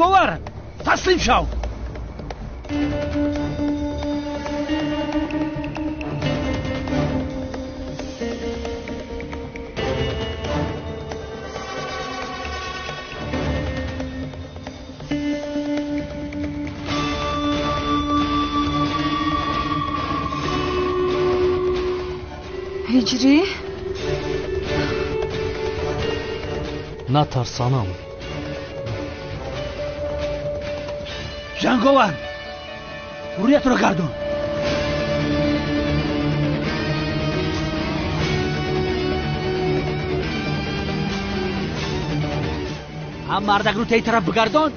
Говар, таслим шав. Ҳиҷрӣ? Натарс, анам. Ҷанговар, рӯятро гардон. Ҳам мардак рӯ таи тараф бигардон.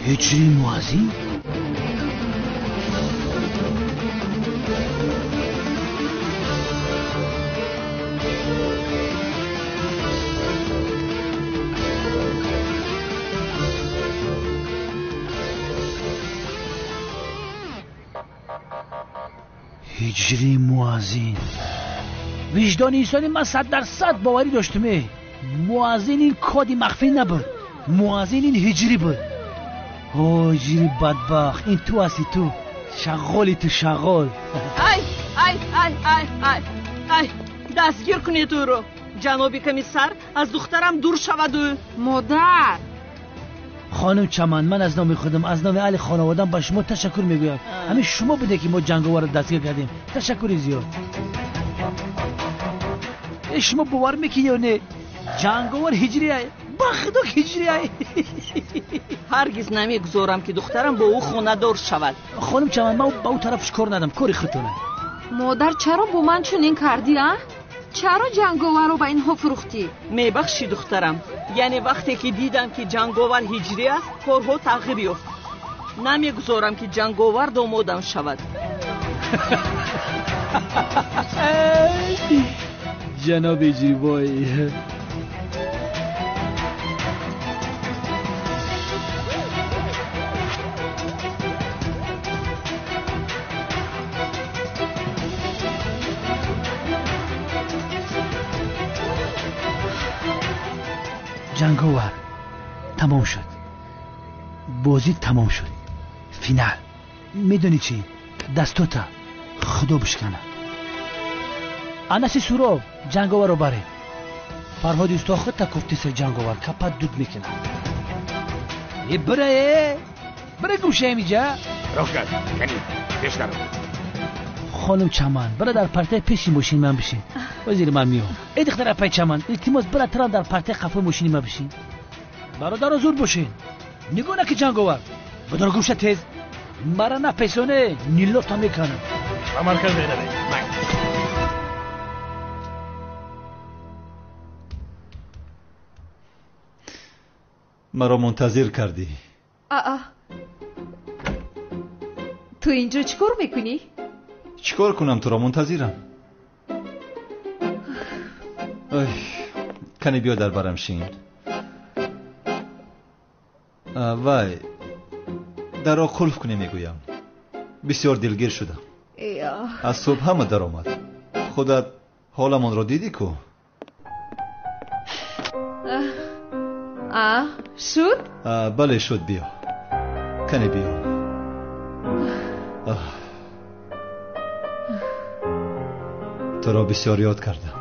Ҳиҷрӣ муаззин? Ҳиҷрӣ муаззин. Виҷдони инсони ман 100% боварӣ доштам. Муаззин ин коди махфӣ набуд. Муаззин ин ҳиҷрӣ буд. Ҳиҷрӣ бадбахт, ин ту ҳастӣ, ту шағғоли, ту шағғол. Ай ай ай ай ай ай, дастгир кунед ӯро, ҷаноби комиссар, аз духтарам дур шавад ӯ. Модар. Хонум Чаман, ман аз номи худам, аз номи аҳли хонаводам ба шумо ташаккур мегӯям. Ҳамин шумо буде ки мо ҷанговарро дастгир кардем. Ташаккури зиёд. Шумо бовар мекунед ё не? Ҷанговар ҳиҷрӣ ай. Ба худо ҳиҷрӣ ай. Ҳаргиз намегузорам ки духтарам бо ӯ хонадор шавад. Хонум Чаман, ман ба ӯ тараф кор надам, кори худтона. Модар, чаро бо ман чунин кардӣ, а? Чаро ҷанговарро ба инҳо фурӯхтӣ? Мебахшӣ, духтарам. Яъне вақте ки дидам ки ҷанговар ҳиҷрӣ аст, корҳо тағйир ёфт. Намегузорам ки ҷанговар домодам шавад. Ҷаноби ҳиҷрӣ, вой. Ҷанговар, тамом шуд. Бозӣ тамом шуд. Финал. Медонӣ чӣ? Дастота худо бишкана. Анаси Суроб, ҷанговарро баред. Фарҳоди усто худта куфтиса ҷанговар, капат дуд мекунад. Э, бира, э! Бира гумшаем иҷа. Роҳ кард, кани, пеш наро. Хонум Чаман, бира дар партаи пеши мошини ман бишин. Вазири ман меом. Эй духтар апай Чаман, илтимос бира тарам дар партаи қафои мошини ман бишин. Бародаро зуд бошин. Нигоҳ наки ҷанговар. Бидор гумша тез. Мара напесоне, нилота меканам. Ба марказ меравем. Май. Маро мунтазир кардӣ. Аа. Ту инҷо чӣ кор мекунӣ? Чӣ кор кунам, туро мунтазирам. Ой, кане биё дар барам шин. Вай, дарро қулф кунӣ мегӯям. Бисёр дилгир шудам. Аз субҳ ҳама даромад. Худат ҳоламонро дидӣ ку? А, шуд? Бале, шуд, биё. Кане биё. Туро бисёр ёд кардам.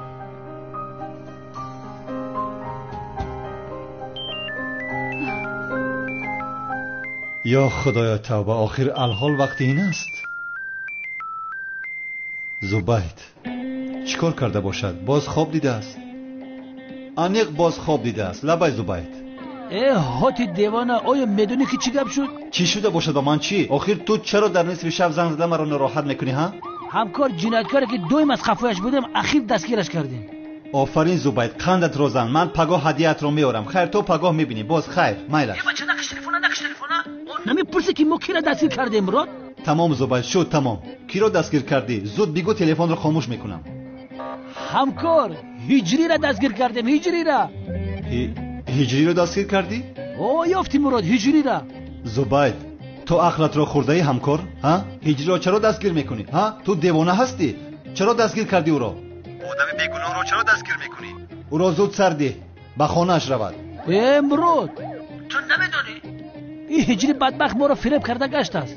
Ё худоё тавба, охир алҳол вақти ин аст. Зубайд чӣ кор карда бошад? Боз хоб дидааст. Аниқ боз хоб дидааст. Лабай Зубайд. Э, ҳоти девона, оё медонӣ ки чӣ гап шуд? Чӣ шуда бошад ба ман чӣ? Охир ту чаро дар нисфи шаб занг зада маро нороҳат мекунӣ, ҳа? Ҳамкор ҷинояткоре ки доим аз қафояш будем, ахир дастгираш кардем. Офарин Зубайд, қандатро зан. Ман пагоҳ ҳадияатро меорам. Хайр, то пагоҳ мебинем. Боз хайр, майлаш. Бача, накаш телефона, накаш телефона. Намепурсӣ ки мо киро дастгир кардем, Мурод? Тамом Зубайд, шуд тамом. Киро дастгир кардӣ? Зуд бигӯ, телефонро хомӯш мекунам. Ҳамкор, Ҳиҷриро дастгир кардем, Ҳиҷриро. Ҳиҷриро дастгир кардӣ? О, ёфтӣ Мурод, Ҳиҷриро. Зубайд, ту ақлатро хӯрдаӣ ҳамкор? Ҳа? Ҳиҷриро чаро дастгир мекунӣ? Ҳа? Ту девона ҳастӣ? Чаро дастгир кардӣ ӯро? Одами бегуноҳро чаро дастгир мекунӣ? Ӯро зуд сар деҳ, ба хонааш равад. Э, Мурод, ту намедонӣ? Ин Ҳиҷри бадбахт моро фиреб карда гаштааст.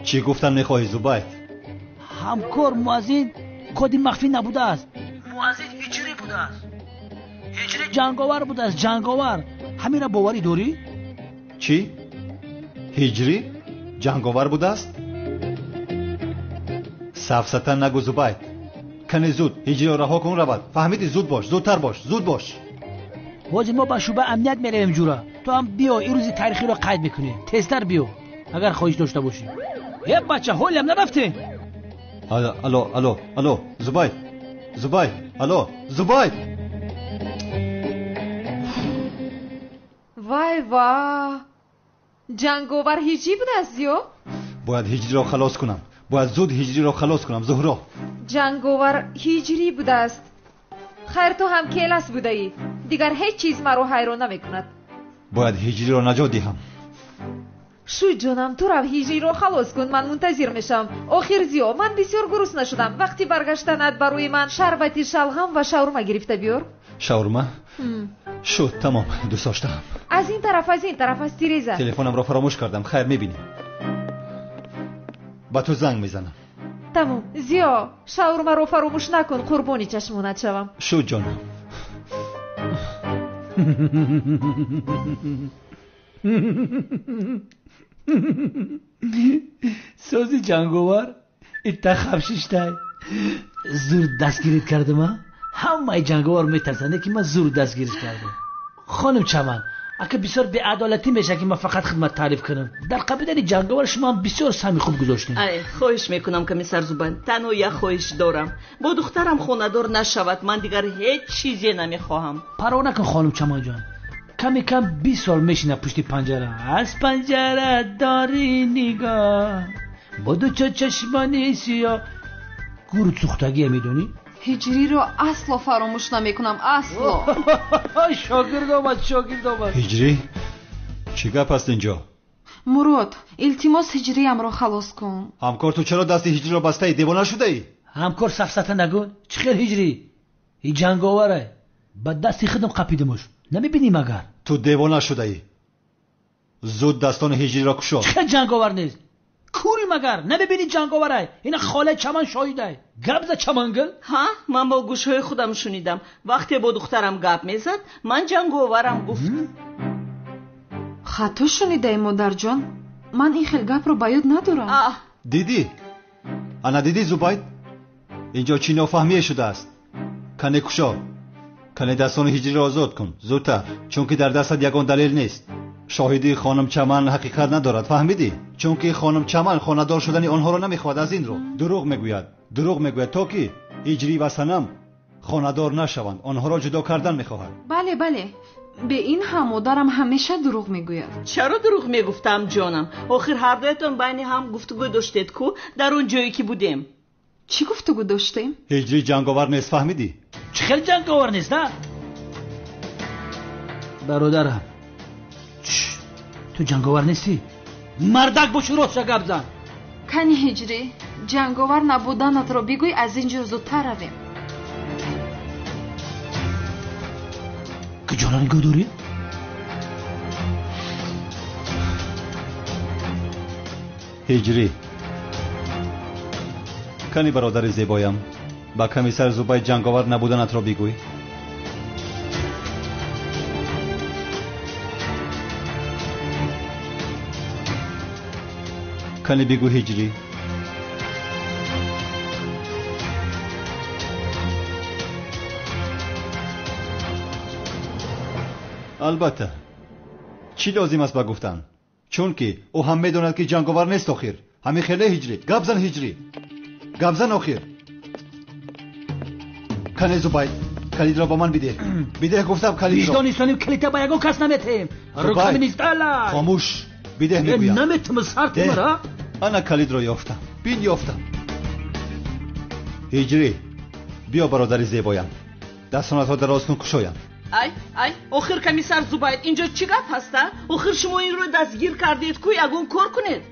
Чӣ гуфтан мехоҳӣ, Зубайд? Ҳамкор, муаззин коди махфӣ набудааст. Муаззин Ҳиҷрӣ будааст. Ҳиҷрӣ ҷанговар будааст, ҷанговар. Ҳаминро боварӣ дорӣ? Чӣ? Ҳиҷрӣ ҷанговар будааст? Сафсата нагӯ, Зубайд. Кани зуд ҳиҷриро раҳо кун, равад. Фаҳмидӣ? Зуд бош, зудтар бош, зуд бош. Ҳозир мо ба шӯъбаи амният меравем, ҷура. Ту ҳам биё, ин рӯзи таърихиро қайд мекунем. Тезтар биё, агар хоҳиш дошта бошӣ. Е бача, ҳолиам нарафтем. Алло, алло, алло, Зубайд, Зубайд, алло, Зубайд. Вай ва, ҷанговар ҳиҷрӣ будааст ё? Бояд ҳиҷриро халос кунам. Бояд зуд ҳиҷриро халос кунам, Зуҳро. Ҷанговар ҳиҷрӣ будааст. Хайр, ту ҳам келас будаӣ. Дигар ҳеҷ чиз маро ҳайрон намекунад. Бояд ҳиҷриро наҷот диҳам. Шуд ҷонам, ту рав ҳиҷриро халос кун, ман мунтазир мешавам. Охир Зиё, ман бисёр гурусна шудам. Вақти баргаштанат барои ман шарбати шалғам ва шаурма гирифта биёр. Шаурма? Шуд, тамом, дӯст доштаам. Аз ин тараф, аз ин тараф, аз тиреза. Телефонамро фаромӯш кардам. Хайр, мебинем. Ба ту занг мезанам. Тамом, Зиё, шаурмаро фаромӯш накун, қурбони чашмонат шавам. Шуд ҷонам. Сози ҷанговар итта хавшиштай. Зур дастгирит кардам, ҳамаи ҷанговар метарсанд, ки ман зур дастгирит кардам. Хоним Чаман, ака бисёр беадолатӣ мешавад, ки ман фақат хидмат таъриф кунам. Дар қабилаи ҷанговар шумо ҳам бисёр саҳми хуб гузоштем. Ай, хоҳиш мекунам, комиссар Зубайд, танҳо як хоҳиш дорам. Бо духтарам хонадор нашавад, ман дигар ҳеҷ чизе намехоҳам. Парво накун, хоним Чаманҷон. Ками кам 20 сол мешина пушти панҷара. Аз панҷара дори нигоҳ, бо ду чашмони сиёҳ. Гуру сӯхтагие медонӣ? Ҳиҷриро асло фаромӯш намекунам, асло. Шогирд омад, шогирд омад. Ҳиҷрӣ, чӣ гап аст инҷо? Мурод, илтимос ҳиҷриямро халос кун. Ҳамкор, ту чаро дасти ҳиҷриро бастаӣ? Девона шудаӣ? Ҳамкор, сафсата нагӯ. Чӣ хел ҳиҷрӣ? И ҷанговаре. Ба дасти худам қапидимуш. Намебинӣ магар? Ту девона шудаӣ. Зуд дастони ҳиҷриро кушо. Чӣ хел ҷанговар нест? Кури магар? Намебинӣ ҷанговарай? Ина холаи Чаман шоҳидай. Гап за Чамангул? Ҳа, ман бо гӯшҳои худам шунидам. Вақте бо духтарам гап мезад, ман ҷанговарам гуфт. Хато шунидаӣ, модарҷон. Ман ин хел гапро ба ёд надорам. Дидӣ? Ана дидӣ, Зубайд? Инҷо чӣ нофаҳмие шудааст? Кане кушо. Кане дастони ҳиҷриро озод кун, зудтар, чунки дар дастат ягон далел нест. Шоҳидии хонум Чаман ҳақиқат надорад, фаҳмидӣ? Чунки хонум Чаман хонадор шудани онҳоро намехоҳад, аз ин рӯ дурӯғ мегӯяд, дурӯғ мегӯяд, то ки ҳиҷрӣ ва Санам хонадор нашаванд, онҳоро ҷудо кардан мехоҳад. Бале, бале, бе ин ҳам модарам ҳамеша дурӯғ мегӯяд. Чаро дурӯғ мегуфтам, ҷонам? Охир ҳардуятон байни ҳам гуфтугӯ доштед ку дар он ҷое ки будем. Чӣ гуфтугӯ доштем? Ҳиҷрӣ ҷанговар нест, фаҳмидӣ? Чӣ хел ҷанговар нест, а? Бародарам, ту ҷанговар нестӣ? Мардак боши, ростша гап зан. Кани ҳиҷрӣ, ҷанговар набуданатро бигӯй, аз ин ҷо зудтар равем. Куҷоро нигоҳ дорӣ? Ҳиҷрӣ, кани бародари зебоям, ба комиссар Зубайд ҷанговар набуданатро бигӯй. Кани бигӯ, ҳиҷрӣ. Албатта, чӣ лозим аст ба гуфтан? Чунки ӯ ҳам медонад, ки ҷанговар нест. Охир ҳамин хеле ҳиҷрӣ. Гап зан, ҳиҷрӣ, гап зан охир. Кане Зубайд, калидро ба ман бидеҳ. Бидеҳ гуфтам калидро. Виҷдон истонем, калида ба ягон кас наметаҳем. Руками нест ала. Хомӯш, бидеҳ мегӯям. Наметам, сарти мара. Ана калидро ёфтам. Бин ёфтам. Ҳиҷрӣ, биё бародари зебоям. Дастонатро дароз кун, кушоям. Ай, ай, охир комиссар Зубайд, инҷо чӣ гап ҳаст, а? Охир шумо инро дастгир кардед, ку ягон кор кунед?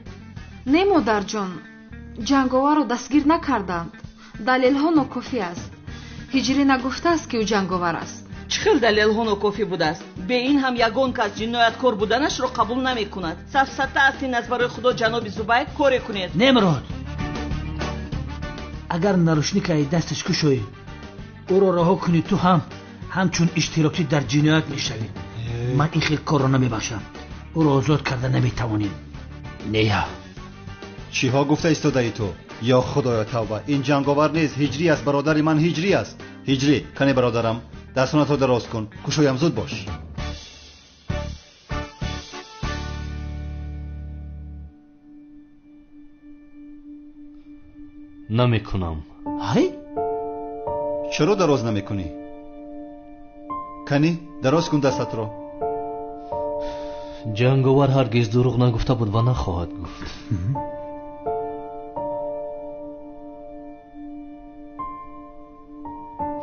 Не, модарҷон, ҷанговарро дастгир накарданд. Далелҳо нокофӣ аст. Ҳиҷрӣ нагуфтааст, ки ӯ ҷанговар аст. Чӣ хел далелҳо нокофӣ будааст? Бе ин ҳам ягон кас ҷинояткор буданашро қабул намекунад. Сафсата аст ин аз барои худо, ҷаноби Зубайд, коре кунед. Не, Мурод, агар нарушникаи дасташ кушоӣ, ӯро раҳо кунӣ, ту ҳам ҳамчун иштирокчӣ дар ҷиноят мешавӣ. Ман ин хел корро намебахшам. Ӯро озод карда наметавонем. Нея. Чиҳо гуфта истодаӣ ту? Ё худоё, тавба! Ин ҷанговар нест, ҳиҷрӣ аст, бародари ман ҳиҷрӣ аст. Ҳиҷрӣ, кане бародарам, дастонатро дароз кун, кушоям, зуд бош. Намекунам. Ҳай? Чаро дароз намекунӣ? Кани, дароз кун дастатро. Ҷанговар ҳаргиз дурӯғ нагуфта буд ва нахоҳад гуфт.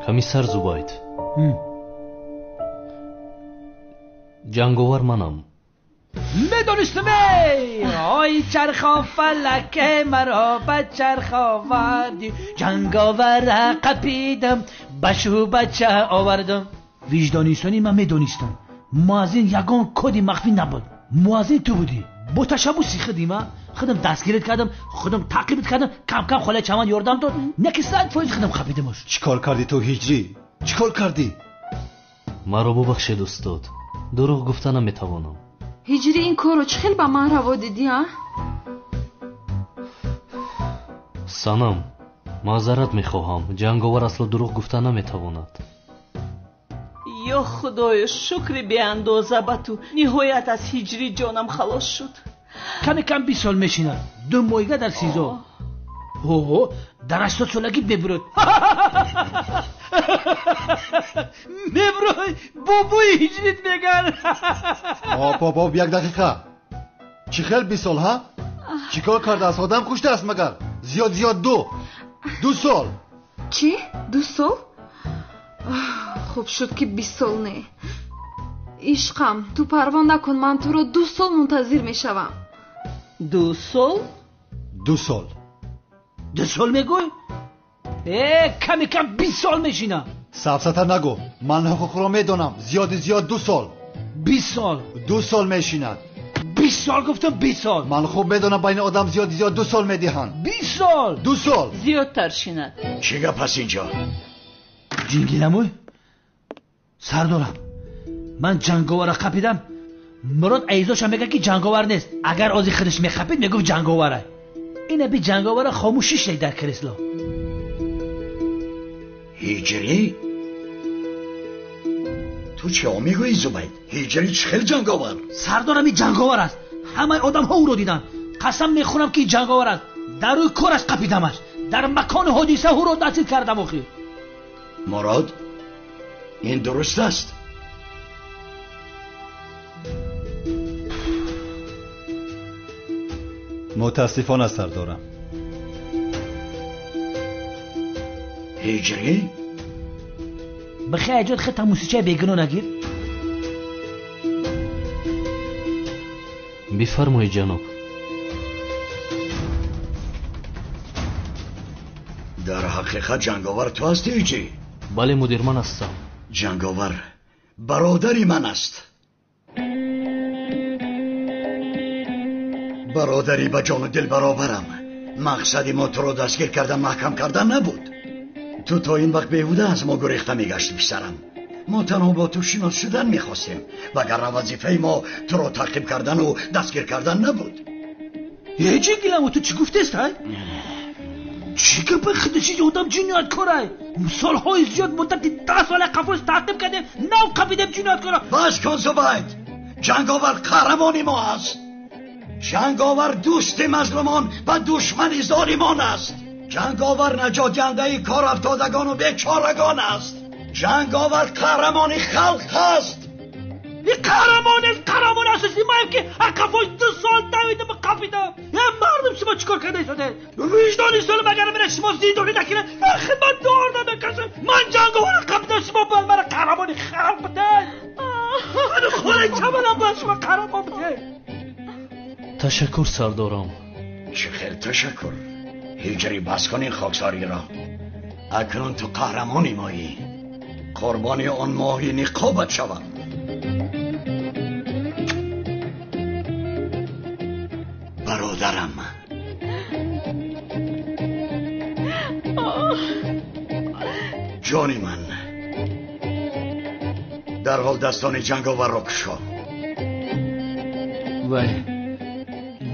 Комиссар Зубайд, ҷанговар манам. Медонистам, эй! Ой, чархо фалак, маро ба чарх овардӣ, ҷанговара қапидам, ба шӯбача овардам. Виҷдонисонӣ ман медонистам. Муаззин ягон коди махфӣ набуд. Муаззин ту будӣ. Бо ташаббуси худи ман худам дастгирит кардам, худам таъқибит кардам, кам-кам холаи чаман ёрдам дод. Не ки 100% худам қапидамаш. Чӣ кор кардӣ ту, ҳиҷрӣ? Чӣ кор кардӣ? Маро бубахшед, устод, дурӯғ гуфта наметавонам. Ҳиҷрӣ, ин корро чӣ хел ба ман раво дидӣ, а? Санам, маъзарат мехоҳам, ҷанговар асло дурӯғ гуфта наметавонад. Ё худоё, шукри беандоза ба ту. Ниҳоят аз ҳиҷрӣ ҷонам халос шуд. Каме кам 20 сол мешинад, 2 моҳига дар СИЗО. Ҳо, дар 80 солагӣ мебурад. Мебурой, бобои ҳиҷрит меган. Оп, оп, оп, як дақиқа. Чӣ хел 20 сол, ҳа? Чӣ кор кардааст? Одам куштааст магар? Зиёд зиёд 2 сол. Чӣ? 2 сол? Хуб шуд, ки 20 сол не. Ишқам, ту парво накун, ман туро 2 сол мунтазир мешавам. 2 сол? 2 сол. 2 сол мегӯй? Э, каме кам 20 сол мешинам. Сафсата нагӯ, ман ҳуқуқро медонам. Зиёди зиёд 2 сол. 20 сол. 2 сол мешинад. 20 сол гуфтам, 20 сол. Ман хуб медонам, байни одам зиёди зиёд 2 сол медиҳанд. 20 сол. 2 сол. Зиёдтар шинад. Чӣ гап аст инҷо? Ҷингиламӯй, сардорам, ман ҷанговарро қапидам. Мурод айзошам мегӯяд, ки ҷанговар нест. Агар ози худаш меқапид, мегуфт ҷанговара. Ина би ҷанговара хомӯшӣ шуд дар кресло. Ҳиҷрӣ? Ту чӣ мегӯӣ, Зубайд? Ҳиҷрӣ чӣ хел ҷанговар? Сардорам, ин ҷанговар аст. Ҳамаи одамҳо ӯро диданд. Қасам мехӯрам, ки ҷанговар аст. Дар рӯи кораш қапидамаш. Дар макони ҳодиса ӯро дастгир кардам охир. Мурод, ин дуруст аст? Мутаассифона, сардорам. Ҳиҷрӣ? Бихай аҷод хета мусичаи бегуноҳ нагир. Бифармоед, ҷаноб. Дар ҳақиқат ҷанговар ту ҳастӣ, ҳиҷрӣ? Бале, мудир, ман ҳастам. Ҷанговар бародари ман аст. Бародари ба ҷону дил баробарам. Мақсади мо туро дастгир кардан, маҳкам кардан набуд. Ту то ин вақт беҳуда аз мо гурехта мегашти, писарам. Мо танҳо бо ту шинос шудан мехостем, вагарна вазифаи мо туро таъқиб кардану дастгир кардан набуд. Э, ҷингиламо, ту чӣ гуфтест, ай? Чӣ гапа худаши одам ҷинояткорай? Солҳои зиёд, муддати 10 сола қафос таъқиб кардем, нав қапидем ҷинояткора. Бас кун, Зубайд! Ҷанговар қаҳрамони мо аст. Ҷанговар дӯсти мазлумон ва душмани золимон аст. Ҷанговар наҷотдиҳандаи корафтодагону бечорагон аст. Ҷанговар қаҳрамони халқ аст. ин қаҳрамон нест, қаҳрамони асосии маем ки ақафои 2 сол давидам қапидам. Е мардум, шумо чӣ кор карда истодед? Виҷдони солим агар мера шумо зиндонӣ накунед, ман хидмат дор намекашам. Ман ҷанговарро қапидам, шумо бояд мара қаҳрамони халқ бидед. Мани хонаи чаманам бояд шумо қаҳрамон бидед. Ташаккур сардорам. Чӣ хел ташаккур? Ҳиҷрӣ, бас кун ин хоксориро. Акнун ту қаҳрамони моӣ. Қурбони он моҳи ниқобат шавам. Бародарам, ҷони ман, дарҳол дастони ҷанговарро кушо. Вай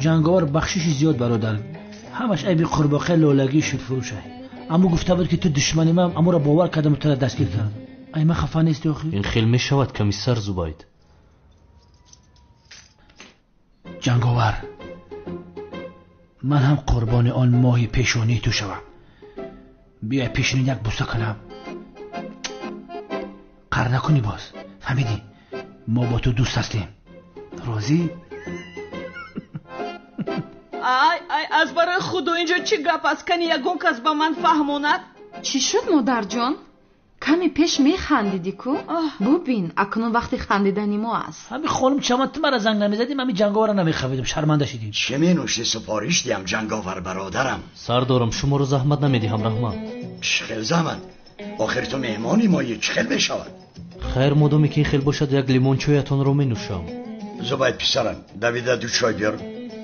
ҷанговар, бахшиши зиёд бародар. Ҳамаш айби қурбоқаи лолагии шудфурӯшай. Аммо гуфта буд ки ту душмани ман, аморо бовар кардам, тура дастгир кардам. Ай ман хафа нести охи? Ин хел мешавад, комиссар Зубайд. Ҷанговар, ман ҳам қурбони он моҳи пешонии ту шавам. Биёй пешонӣ як буса кунам. Қар накунӣ боз, фаҳмидӣ? Мо бо ту дӯст ҳастем. Розӣ? Ай ай, аз барои худо инҷо чӣ гап аст? Кани ягон кас ба ман фаҳмонад? Чӣ шуд, модарҷон? Каме пеш механдидӣ ку? Бубин, акнун вақти хандидани мо аст. Ҳамин хонум чаман, ту мара занг намезадӣ, ман ҳамин ҷанговарро намехавидам. Шарманда шидем. Чӣ менӯшӣ? Супориш диҳам, ҷанговар бародарам. Сардорам, шуморо заҳмат намедиҳам, раҳмат. Чӣ хел заҳмат? Охир ту меҳмони моӣ, чӣ хел мешавад? Хайр, модоме ки ин хел бошад, як лимончоятонро менӯшам. Зубайд писарам, давида 2 чой биёр,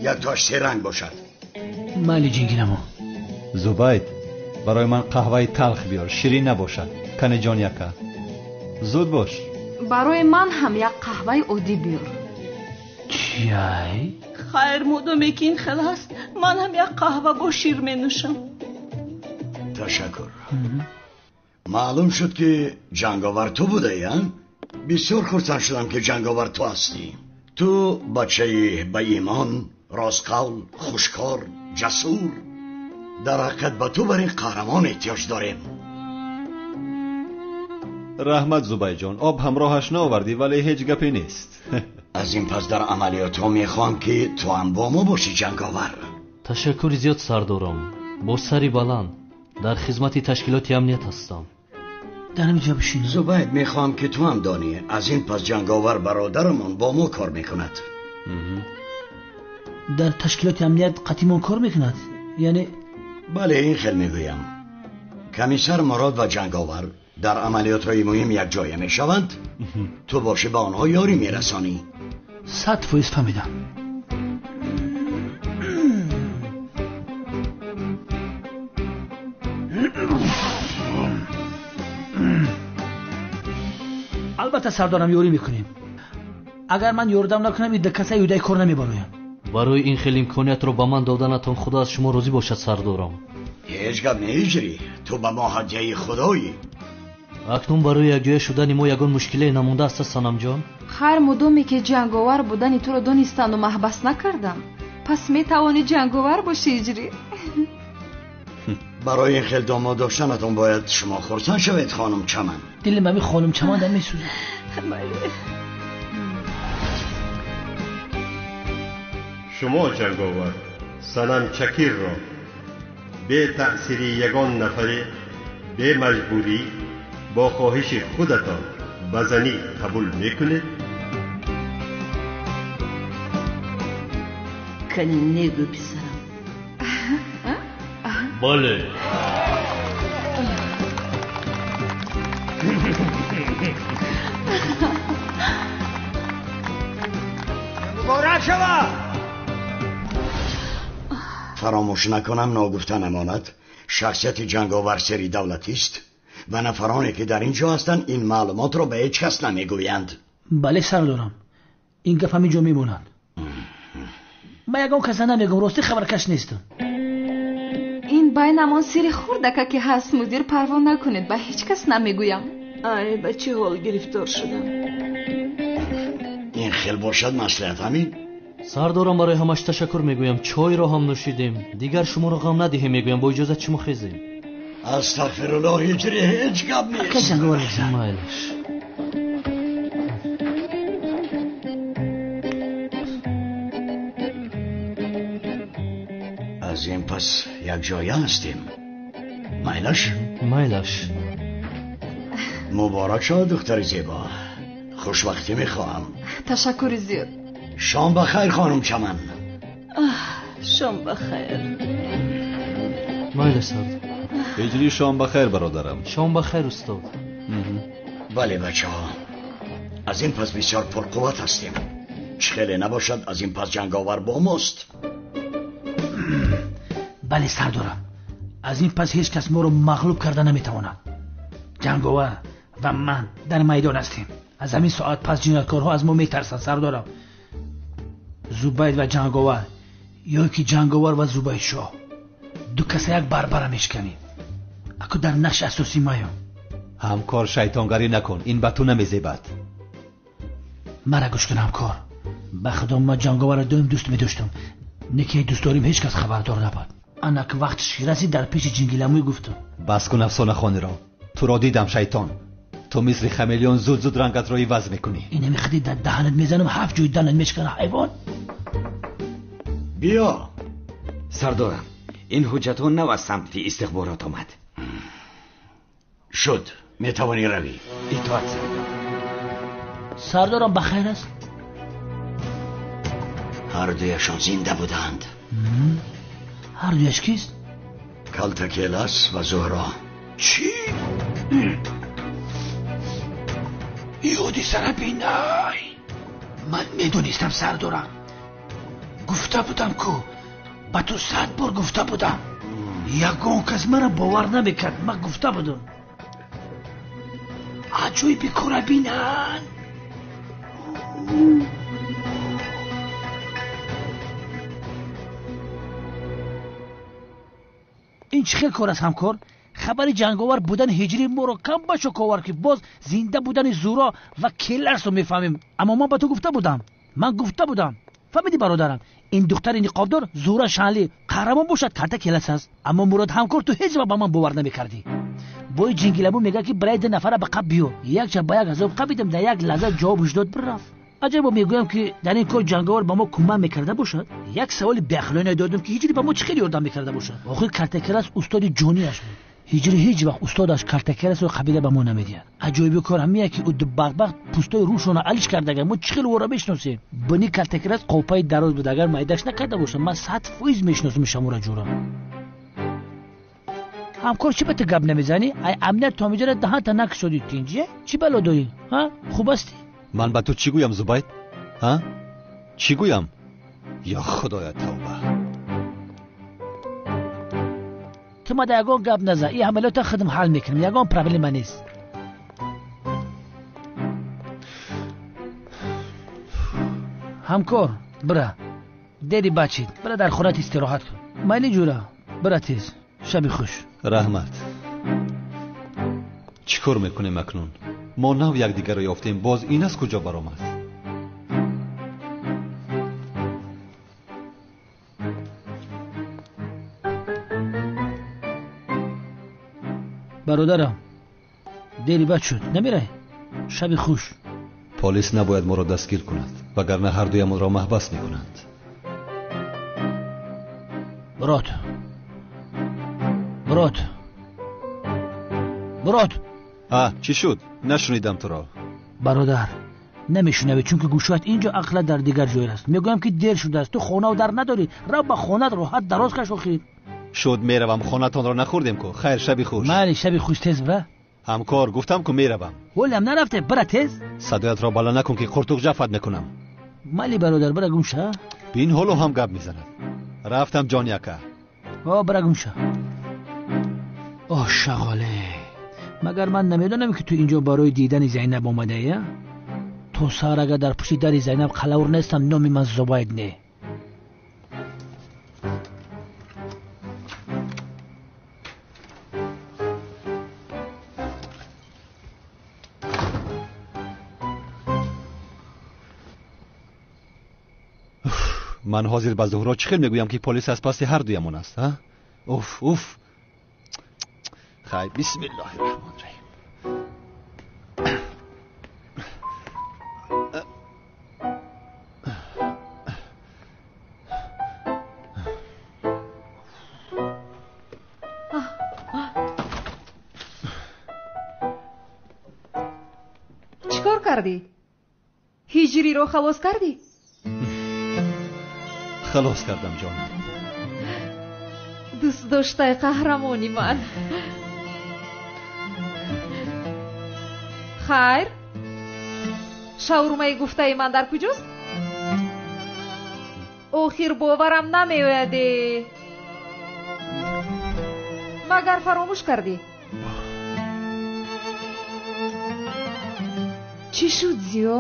яктоаш серанг бошад. Майли ҷингинамо. Зубайд, барои ман қаҳваи талх биёр, ширин набошад. Кани ҷон яка, зуд бош. Барои ман ҳам як қаҳваи оддӣ биёр. Чиай? Хайр, модоме ки ин хел аст, ман ҳам як қаҳва бо шир менӯшам. Ташаккур. Маълум шуд ки ҷанговар ту будаи, а? Бисёр хурсанд шудам ки ҷанговар ту ҳастӣ. Ту бачаи баимон, ростқавл, хушкор, ҷасур. Дар ҳақиқат ба ту бар ин қаҳрамон эҳтиёҷ дорем. Раҳмат Зубайҷон, об ҳамроҳаш наовардӣ, вале ҳеҷ гапе нест. Аз ин пас дар амалиётҳо мехоҳам ки ту ҳам бо мо бошӣ, ҷанговар. Ташаккури зиёд сардорам. Бо сари баланд дар хизмати ташкилоти амният ҳастам. Дар ҳамин ҷо бишин. Зубайд, мехоҳам ки ту ҳам донӣ, аз ин пас ҷанговар бародарамон бо мо кор мекунад. Дар ташкилоти амният қатъимон кор мекунад? Яъне? Бале, ин хел мегӯям. Комиссар Мурод ва ҷанговар дар амалиётҳои муҳим якҷоя мешаванд. Ту бошӣ ба онҳо ёрӣ мерасонӣ. 100% фаҳмидам. Албатта сардорам, ёрӣ мекунем. Агар ман ёрдам накунам, ин каса юдаи кор намебароям. Барои ин хел имкониятро ба ман доданатон худо аз шумо розӣ бошад, сардорам. Ҳеҷ гап неҳиҷрӣ, ту ба мо ҳадияи худоӣ. Акнун барои якҷоя шудани мо ягон мушкиле намондааст, Санамҷон? Хайр, мудоме ки ҷанговар будани туро донистану маҳбас накардам, пас метавонӣ ҷанговар бошӣ, ҳиҷрӣ. Барои ин хел домод доштанатон бояд шумо хурсанд шавед, хонум Чаман. Дилам ҳамин хонум Чаман дам месӯзад. Шумо ҷанговар Санам Чакирро бетаъсири ягон нафаре, бемаҷбурӣ, бо хоҳиши худатон ба занӣ қабул мекунед? Кани негӯ, писарам. Бале. Муборак шавад! Фаромӯш накунам, ногуфта намонад, шахсияти ҷанговар сири давлатист ва нафароне ки дар ин ҷо ҳастанд ин маълумотро ба ҳеҷ кас намегӯянд. Бале сардорам, ин гап ҳамин ҷо мемонад. Ман ягон каса намегӯм, ростӣ хабаркаш нестам. Ин байнамон сири хурдака ки ҳаст, мудир, парво накунед, ба ҳеҷ кас намегӯям. Ай, ба чӣ ҳол гирифтор шудам. Ин хел бошад маслиҳат ҳамин. Сардорам, барои ҳамаш ташаккур мегӯям. Чойро ҳам нӯшидем. Дигар шуморо ғам надиҳем мегӯям. Бо иҷозат шумо хезем. Астағфируллоҳ, ҳиҷри ҳеҷ гап нест. Ака ҷанговар бизан. Майлаш. Аз ин пас як ҷоя ҳастем. Майлаш? Майлаш. Муборак шавад, духтари зебо. Хушвақтӣ мехоҳам. Ташаккури зиёд. Шом ба хайр, хонум Чаман. Шом ба хайр. Майлаш, сардор. Ҳиҷрӣ, шом ба хайр, бародарам. Шом ба хайр, устод. Бале, бачаҳо, аз ин пас бисёр пурқувват ҳастем. Чӣ хеле набошад, аз ин пас ҷанговар бо мост. Бале, сардорам, аз ин пас ҳеҷ кас моро мағлуб карда наметавонад. Ҷанговар ва ман дар майдон ҳастем. Аз ҳамин соат пас ҷинояткорҳо аз мо метарсанд, сардорам. Зубайд ва ҷанговар, ё ки ҷанговар ва Зубайдшоҳ, ду каса як барбара мешканем. Аку дар нақши асосӣ маём. Ҳамкор, шайтонгарӣ накун, ин ба ту намезебад. Мара гӯш кун, ҳамкор. Ба худо, ман ҷанговарро доим дӯст медоштам. Не ки дӯст дорим, ҳеҷ кас хабардор набуд. Анак вақтиш расид, дар пеши ҷингиламӯй гуфтам. Бас кун афсонахониро. Туро дидам, шайтон. Ту мисли хамелеон зуд зуд рангатро иваз мекунӣ. Инами хиди дар даҳанат мезанам, ҳафт ҷои данат мешкана, ҳайвон. Биё. Сардорам, ин ҳуҷҷатҳо нав аз самти истихборот омад. Шуд, метавонӣ равӣ. Итоат, сардор. Сардорам, ба хайр аст? Ҳар дуяшон зинда буданд. Ҳар дуяш кист? Калтакелас ва Зуҳро. Чӣ? Ёди сара бинай. Ман медонистам, сардорам. Гуфта будам ку, ба ту 100 бор гуфта будам. Ягон кас мара бовар намекард. Ман гуфта будам. Аҷоиби кора бинан. Ин чӣ хел кор аст, ҳамкор? Хабари ҷанговар будани ҳиҷрӣ моро кам ба шок овард, ки боз зинда будани Зуро ва Келарсро мефаҳмем. Аммо ман ба ту гуфта будам. Ман гуфта будам. Фаҳмидӣ, бародарам? Ин духтари ниқобдор Зура Шанли қаҳрамон бошад, карта Келарс аст. Аммо Мурод ҳамкор, ту ҳеҷ вақт ба ман бовар намекардӣ. Бои ҷингиламӯ мегӯяд, ки барои ду нафара ба қаб биё. Якча ба як азоб қабидам, дар як лаҳза ҷавобш дод, бирафт. Аҷабо, мегӯям, ки дар ин кор ҷанговар ба мо кӯмак мекарда бошад. Як саволи беақлона додам, ки ҳиҷрӣ ба мо чӣ хел ёрдам мекарда бошад. Охир Картакелас устоди ҷониаш буд. Ҳиҷрӣ ҳеҷ вақт устодаш Картакеласро қабида ба мо намедиҳад. Аҷоиби кор ҳамия, ки ӯ ду бадбахт пӯстои рӯшона алиш кардага. Мо чӣ хел ӯро мешиносем? Бини Картакелас қопаи дароз буд. Агар майдаш накарда бошад, ман 100% мешиносам шамура ҷура. Ҳамкор, чӣ ба ту гап намезанӣ? Ай амният то ҳамиҷора даҳанта накушодӣ тинҷия? Чӣ бало дорӣ? Ҳа? Хуб ҳастӣ? Ман ба ту чӣ гӯям, Зубайд? Ҳа? Чӣ гӯям? Ё худоя, тавба. Ту мада ягон гап назан. Ин ҳамалиёта худам ҳал мекунам. Ягон проблема нест. Ҳамкор, бира. Дери бачид. Бира дар хонат истироҳат кун. Майли ҷура, бира тез. Шаби хуш. Раҳмат. Чӣ кор мекунем акнун? Мо нав якдигарро ёфтем, боз ин аз куҷо баромад? Бародарам, дери бад шуд, намерай? Шаби хуш. Полис набояд моро дастгир кунад, вагарна ҳардуямонро маҳбас мекунанд. Мурод, Мурод, Мурод. А, чӣ шуд? Нашунидам туро. Бародар, намешунавӣ, чунки гӯшоят инҷо, ақлат дар дигар ҷой аст. Мегӯям, ки дер шудааст, ту хонаву дар надорӣ. Рав ба хонаат, роҳат дароз каш охир. Шуд, меравам. Хонатонро нахӯрдем ку. Хайр, шаби хуш. Майли, шаби хуш, тез бира. Ҳамкор, гуфтам ку меравам. Ҳолиам нарафте, бира тез. Садоятро бала накун, ки қуртуқ ҷафат мекунам. Майли, бародар, бира гум ша. Бин, ҳоло ҳам гап мезанад. Рафтам, ҷон яка. О, бира гум ша. Оҳ, шағоле, магар ман намедонам, ки ту инҷо барои дидани Зайнаб омадаӣ? То саҳар агар дар пушти дари Зайнаб қалавур нестам, номи ман Зубайд не. Ман ҳозир ба Зуҳро чӣ хел мегӯям, ки полис аз паси ҳар дуямон аст, ҳа? Уф, уф. Хай, бисмиллоҳи раҳмони раҳим. Чӣ кор кардӣ? Ҳиҷриро халос кардӣ? Халос кардам, ҷонам. Дӯст доштаи қаҳрамони ман. Хайр, шаурмаи гуфтаи ман дар куҷост? Охир боварам намеояде. Магар фаромӯш кардӣ? Чӣ шуд, Зиё?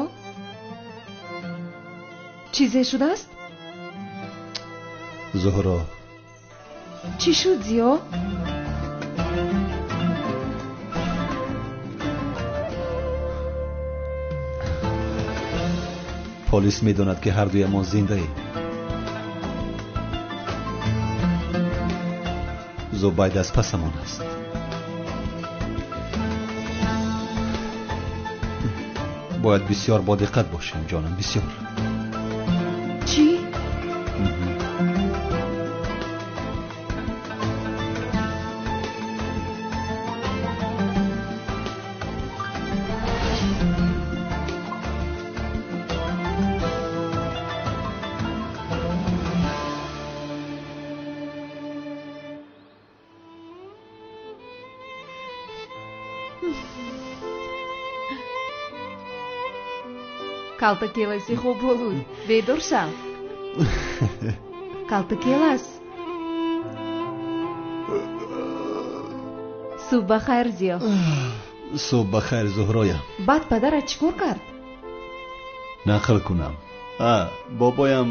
Чизе шудааст? Зуҳро. Чӣ шуд, Зиё? Полис медонад, ки ҳар дуямон зиндаем. Зубайд аз пасамон аст. Бояд бисёр бодиққат бошем, ҷонам, бисёр. Чӣ? Калтакеласи хоболуд, бедор шав. Калтакелас. Субҳ ба хайр, Зиё. Субҳ ба хайр, Зуҳроям. Баъд падарат чӣ кор кард? Нақл кунам. Бобоям.